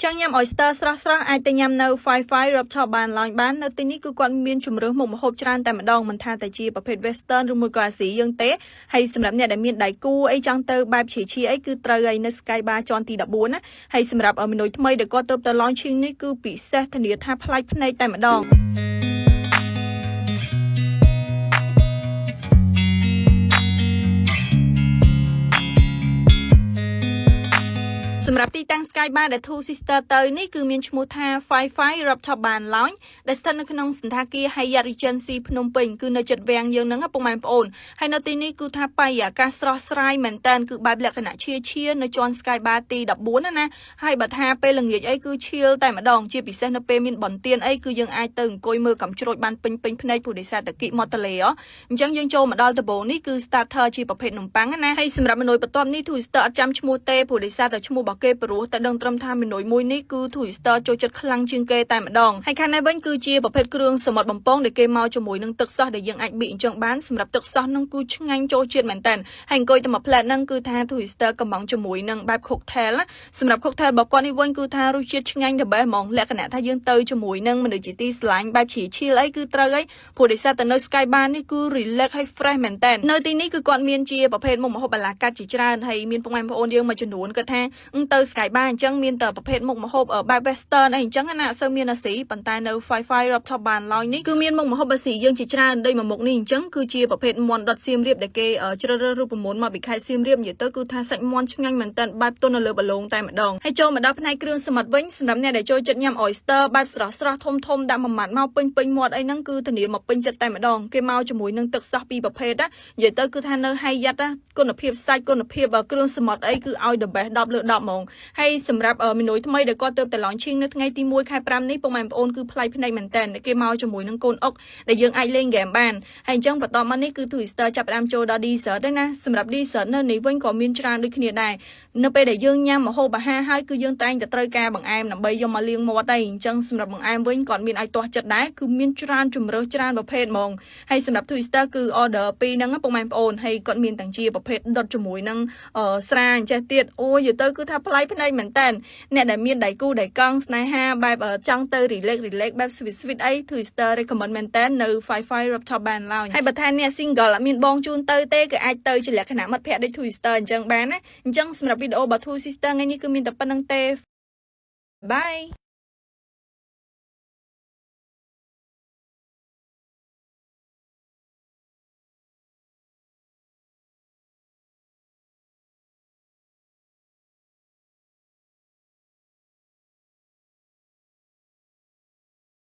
ចង់ញ៉ាំ oyster ស្រស់ៗអាចទៅញ៉ាំនៅ Five Five Rooftop Bar Lounge បាននៅទីនេះគឺគាត់មានជម្រើសមុខម្ហូបច្រើនតែម្ដងមិនថាតែជាប្រភេទ Western ឬមួយក៏អាស៊ីយើងទេហើយសម្រាប់អ្នកដែលមានដៃគូអីចង់ទៅបែបជ្រាឈីអីគឺត្រូវហើយនៅ Sky Bar ជាន់ទី14ណាហើយសម្រាប់មេនូថ្មីដែលគាត់ទើបទៅ launching នេះគឺពិសេសធានាថាប្លែកភ្នែកតែម្ដង។ សម្រាប់ទីតាំង Sky Bar ដែល Two Sister ទៅនេះគឺមានឈ្មោះថា Five Five Rooftop Bar Lounge ដែលស្ថិតនៅក្នុងសណ្ឋាគារ Hyatt Regency ភ្នំពេញគឺនៅជិតវាំងយើងហ្នឹងណាពុកម៉ែបងប្អូនហើយនៅទីនេះគឺថាបរិយាកាសស្រស់ស្រាយមែនតើគឺបែបលក្ខណៈឈៀឈៀនៅជាន់ Sky Bar ទី14ណាណាហើយបើថាពេលល្ងាចអីគឺchill តែម្ដងជាពិសេសនៅពេលមានបុណ្យទានអីគឺយើងអាចទៅអង្គុយមើលកាំជ្រួចបានពេញពេញភ្នែកព្រោះដោយសារតែគិមាត់ទន្លេហ៎អញ្ចឹងយើងចូលមកដល់ដំបូងនេះគឺ starter ជាប្រភេទនំប៉័ងណាហើយសម្រាប់មេនុយបន្ទាប់នេះ Two Sister អត់ចាំឈ្មោះទេព្រោះដោយសារតែឈ្មោះរបស់គេព្រោះតែដឹងត្រឹមថាមេនុយមួយនេះគឺ Two Sister ចូលចិត្តខ្លាំងជាងគេតែម្ដងហើយខាងនេះវិញគឺជាប្រភេទគ្រឿងសមុទ្របំពងដែលគេមកជាមួយនឹងទឹកសោះដែលយើងអាចប៊ីកអញ្ចឹងបានសម្រាប់ទឹកសោះនឹងគឺឆ្ងាញ់ចូលជាតិមែនតើហើយអង្គុយតែមួយផ្លែតហ្នឹងគឺថា Two Sister កំងជាមួយនឹងបែប cocktail ណាសម្រាប់ cocktail របស់គាត់នេះវិញគឺថារសជាតិឆ្ងាញ់ទៅបេះហ្មងលក្ខណៈថាយើងទៅជាមួយនឹងមនុស្សជាទីស្រឡាញ់បែបជ្រា chill អីគឺត្រូវអីព្រោះដោយសារតែនៅ Sky Bar នេះគឺ relax ហើយ fresh មែនតើនៅទីនេះគឺគាត់មានជាប្រភេទមុខម្ហូបអាឡាកាត់ជាច្រើនហើយមានពុកម៉ែបងប្អូនយើងមួយចំនួនគាត់ថាទៅ Sky Bar អញ្ចឹងមានតែប្រភេទមុខម្ហូបបែប western អីអញ្ចឹងណាអត់សូវមានអាស៊ីប៉ុន្តែនៅ Five Five Rooftop Bar Lounge នេះគឺមានមុខម្ហូបអាស៊ីយើងជាច្រើនដូចមួយមុខនេះអញ្ចឹងគឺជាប្រភេទមាន់ដុតសៀមរាបដែលគេជ្រើសរើសរូបមន្តមកពីខេត្តសៀមរាបនិយាយទៅគឺថាសាច់មាន់ឆ្ងាញ់មែនតើបែបទន់នៅលើបឡូងតែម្ដងហើយចូលមកដល់ផ្នែកគ្រឿងសមុទ្រវិញសម្រាប់អ្នកដែលចូលចិត្តញ៉ាំ oyster បែបស្រស់ស្រស់ធំធំដាក់មួយម៉ាត់មកពេញពេញមាត់អីហ្នឹងគឺធានាមកពេញចិត្តតែម្ដងគេមកជាមួយនឹងទឹកសោះពីរប្រភេទណានិយាយទៅគឺថានៅHyatt ណាគុណភាពសាច់គុណភាពគ្រឿងសមុទ្រអីគឺឲ្យ the best 10លើ10ហ្មងហើយសម្រាប់មេនុយថ្មីដែលគាត់ទើបតែ launching នៅថ្ងៃទី1ខែ5នេះពុកម៉ែបងប្អូនគឺប្លែកភ្នែកមែនតើគេមកជាមួយនឹងកូនអុកដែលយើងអាចលេងហ្គេមបានហើយអញ្ចឹងបន្តមកនេះគឺ Two Sister ចាប់ផ្ដើមចូលដល់ dessert ដែរណាសម្រាប់ dessert នៅនេះវិញក៏មានច្រើនដូចគ្នាដែរនៅពេលដែលយើងញ៉ាំម្ហូបអាហារហើយគឺយើងតែងតែត្រូវការបង្អែមដើម្បីយកមកលាងមាត់ដែរអញ្ចឹងសម្រាប់បង្អែមវិញគាត់មានឲ្យទាស់ចិត្តដែរគឺមានច្រើនជម្រើសច្រើនប្រភេទហ្មងហើយសម្រាប់ Two Sister គឺ order ពីរហ្នឹងពុកម៉ែបងប្អូនហើយគាត់មានទាំងជាប្រភេទដុតជាមួយនឹងស្រាអញ្ចេះទៀតអូយទៅគឺថាប្លែកភ្នែកមែនតើអ្នកដែលមានដៃគូដៃកង់ស្នេហាបែបចង់ទៅ relax relax បែប sweet sweet អី Two Sister recommend មែនតើនៅ Five Five Rooftop Bar Lounge ហើយបើថាអ្នក single អត់មានបងជូនទៅទេគឺអាចទៅជាលក្ខណៈមិត្តភ័ក្តិដូច Two Sister អញ្ចឹងបានណាអញ្ចឹងសម្រាប់វីដេអូរបស់ Two Sister ថ្ងៃនេះគឺមានតែប៉ុណ្ណឹងទេ Bye.